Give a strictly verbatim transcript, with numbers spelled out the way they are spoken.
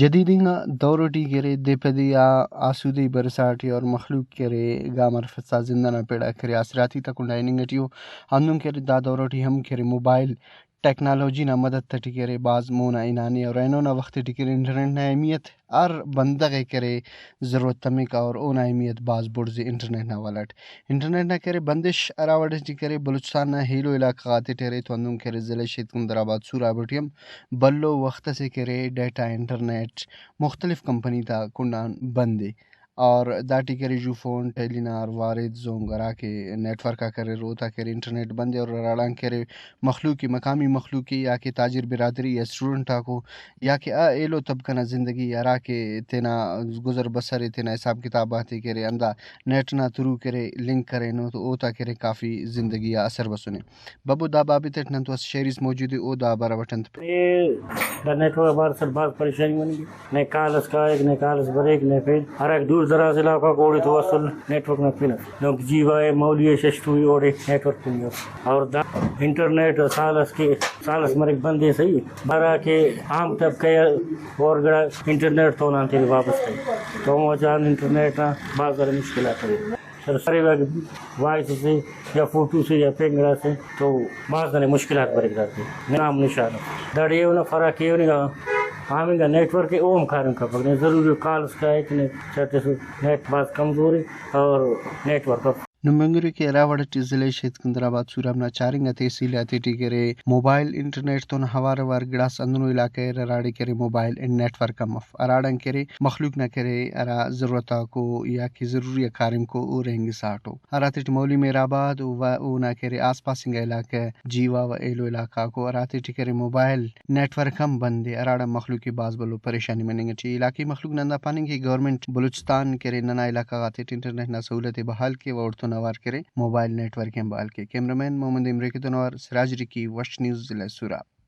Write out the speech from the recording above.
جدید انگا دور ٹی کہ ارے دے پہ دے آ آسودہی برسا ٹی اور مخلوق کہ ارے گام ہرفسا زندہ نا پڑ آ کہ ارے آسراتی تا کنڈا ہننگ ٹی او۔ ہندن کہ ارے دا دور ٹی ہم کہ ارے موبائل ٹیکنالوجی نا مدد ٹی کہ ارے بھاز مون آ ہنانے اور اینو نا وخت ٹی کہ ارے انٹرنیٹ نا اہمیت ہر بندغ ءِ کہ ارے ضرورت تمک اور اونا اہمیت بھاز بڑزے انٹرنیٹ نا حوالہ ٹی۔ انٹرنیٹ نا کہ ارے بندش ہرا وڑ ٹی کہ ارے بلوچستان نا ایلو علاقہ غاتے ٹی ارے تو ہندن کہ ارے ضلع شہید قمدر آباد سوراب ٹی ہم بھلو وخت ئسے کہ ارے ڈیٹا، انٹرنیٹ مختلف کمپنی تا کنڈآن بند ءِ۔ اور داٹی کہ ارے جیو فون، ٹیلی نار، وارد، زونگ ہراکہ نیٹ ورک آک اریر اوتا کہ ارے انٹرنیٹ بند ءِ اور ہراڑان کہ ارے مخلوق ءِ، مقامی مخلوق ءِ یا کہ تاجر برادری یا اسٹوڈنٹ آکو یا کہ آ ایلو طبقہ نا زندگی ہراکہ تینا گزر بسر ءِ، تینا حساب کتاب آتے کہ ارے ہندا نیٹ نا تھرو کہ ارے لنک کرینو تو اوتا کہ ارے کافی زندگی آ اثر بسنے۔ ببو دا بابت اٹ نن تو اسہ شعر اس موجود ءِ، او دا بارو اٹ انت پارے؟ اے دا نیٹ ورک بارو اٹ بھاز پریشانی مننگ ءِ۔ نئے کال اس کائک، نئے کال اس بریک، نئے پین ہراکہ دور دراز علاقہ غاک اوڑے تو اصل نیٹ ورک نا پن اف۔ نو جیوا ءِ، مولی ءِ، ششتو ءِ، اوڑے نیٹ ورک پن اف۔ اور دا انٹرنیٹ سال اس کہ، سال اس مریک بند ءِ صحیح، ہراکہ عام طبقہ ءِ اور گڑا انٹرنیٹ تو نن تینے واپس کن۔ تو وجہ غان انٹرنیٹ نا بھاز زیادہ مشکلات ارے۔ سر سرے وائس سے یا فوٹو سے یا پین گڑاسے تو بھاز ننے مشکلات بریک داڑتے۔ نام نشان اف۔ داڑے ایہن اف ہراکہ ایہن انگا ہمنگا نیٹ ورک ءِ او ہم کاریم کپک۔ نے ضروری کالز کائک، نے چٹ ئس، نیٹ بھاز کمزور ءِ اور نیٹ ورک اف۔ نمبنگرے کہ ہرا وڑ اٹی ضلع شہید قمدر آباد سوراب نا چارنگا تحصیل آتیٹی کہ ارے موبائل انٹرنیٹ تون اوار اوار گڑاس ہندنو علاقہ اریر ہراڑے کہ ارے موبائل نیٹ ورک ہم اف، ہراڑان کہ ارے مخلوق نا کہ ارے ہرا ضرورت آکو یا کہ ضروری آ کاریم کو او رہینگساٹو۔ ہراتیٹی مولی مہرآباد و اونا کہ ارے آس پاس انگا علاقہ، جیوا و ایلو علاقہ آکو ہراتیٹی کہ ارے موبائل نیٹ ورک ہم بند ءِ، ہراڑان مخلوق ءِ بھاز بھلو پریشانی مننگ ٹی ءِ۔ علاقائی مخلوق نا ہندا پاننگ کہ گورنمنٹ بلوچستان کہ ارے ننا علاقہ غاتیٹی انٹرنیٹ نا سہولت ءِ بحال کے و اوڑتون اوار کہ ارے موبائل نیٹ ورک ءِ ہم بحال کے۔ کیمرہ مین محمد امریک تون اوار سراج رکی، وش نیوز، ضلع سوراب۔